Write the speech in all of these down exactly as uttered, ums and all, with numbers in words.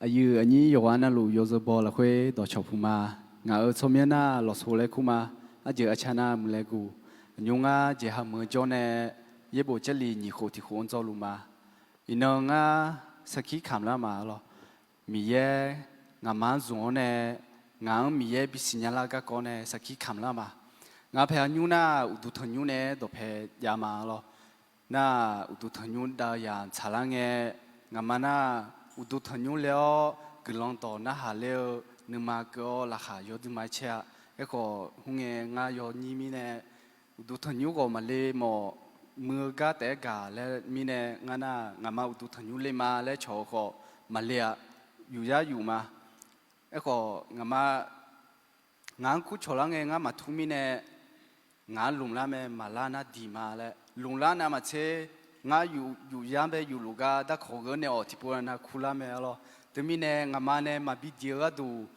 Aqyuif aqnyir yawqghaq navluf yawzeu baw lafkhoer dawqcawq puq ma. Ngaq-euq tsawrmyanr nar lawqso laer kur ma. Arjeuq arca nar muiqlaer guq. Aqnymr ngar jeqha meuq-eu jawr nae yaerbof Jarlif nyiq khof tiq khof-anr dzawrluf ma. Iqnan ngar sarkir kamq lar ma lawr. Miqyaer ngaqma-anr zmq-awr nae, ngaq-anr Miqyaer bisiq nya lar garkawv nae sarkir kamq lar ma. Ngaq paeq aqnymr nar uqduq tanqnymr nae dawqpae jav ma lawr. Nar uqduq tanqnymr dav-eu yamq tsaqlar ngae, ngaqma nar uqduq tanqnymr le-awr guiqlanq dawq narhaq ler-eu nuima keuv-awr laqkhaq yawdui ma caer-a. Aerkhawf hmr ngae ngar yawnyir mirnae uqduq tanqnymr ghawq maqle mawf, muiq-eu gar taef-aer gaq laer mirnae ngar nar ngaqma uqduq tanqnymr le ma laer cawq-eu khawf maqle-a. Yufyar yuf ma. Aerkhawf ngaqma ngaq-anr kurcawq lar ngae ngar maqtur mirnae, ngaq-anr lmqlar mae maqlar nar diq ma laer lmqlar navmaqtser, ngar yuf yar bae yufluf gar darkawq gheur nae awq tiqpov nav kurlar mae-a lawr. Teumirnae ngaqma nae maqbi diq-eu gharduq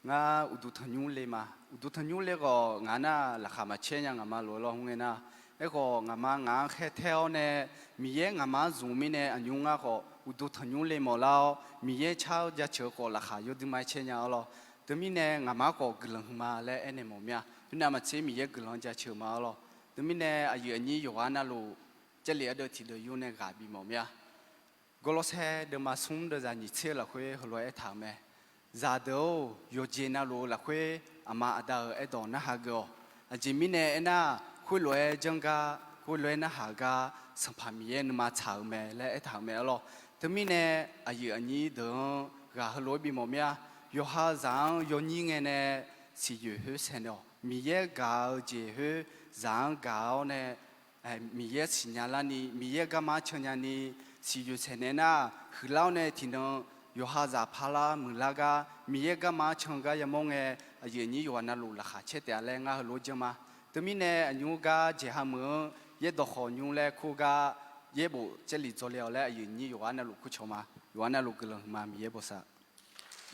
ngar uqduq tanqnymr le ma. Uqduq tanqnymr le khawf ngaq nar laqkhaq maqcaer nya ngaqma lof-aer lawr hmr ngae nar. Aerkhawf ngaqma ngaq-anr khaertaer-awr nae, Miqyaer ngaqma-anr zmq-eu mirnae aqnymr ngar khawf uqduq tanqnymr le mawflar-awr Miqyaer car-eu jaceuq-eu khawf laqkhaq yawdui ma caer nya-a lawr. Teumirnae ngaqma khawf guiqlanq huiqma laer aernaeq mawf mir-a. Khoernav maqtser Miqyaer guiqlanq jaceuq ma-a lawr. Teumirnae aqyuif aqnyir yawqghaq navluf Jarlif ardeuv tiqdeuq yur nae ghaq bimawf mir-a. Gawrlawrsaer deuvma smr deuvzaq nyiq tser-eu lafkhoer heulof-aer aertaq-euq mae. Zaqdeuq-or, yawqjeq navluf-eu lafkhoer aqma aqda-euq aerdawq narhaq geuf-awq. Aqjeq mirnae aernar, khoerlof-aer janr gar, khoerlof-aer narhaq gar Sanqpaq Miqyaer nuima tsaq-euq mae laer aertaq-euq mae-a lawr. Teumirnae aqyuif aqnyir deuq-anr ghaq heulof-aer bimawf mir-a. Yawqha zaq-anr yawnyir ngae nae siqyoeq khoer saeqnaeq-awq. Miqyaer gaq-eu jeq khoer zaq-anr gaq-awr nae Miqyaer siqnya larni, Miqyaer garma-anr cannya ni, siqyoeq saeqnaeq nar, huiqlar-awr nae tiqnan yawqha zaq parlar muiqlar gar Miqyaer garma-anr can gar yamawr ngae, aqyuif aqnyir yawqghaq navluf laqkhaq caer taef-a laer ngar heulof-aer janr ma. Teumirnae aqnymr gar jeqha meuq-anr yaerdawq khawf nymr laer kur gar yaerbof Jarlif dzawle-awq laer aqyuif aqnyir yawqghaq navluf kurcawq ma. Yawqghaq navluf guiqlanq huiqma Miqyaer bosav.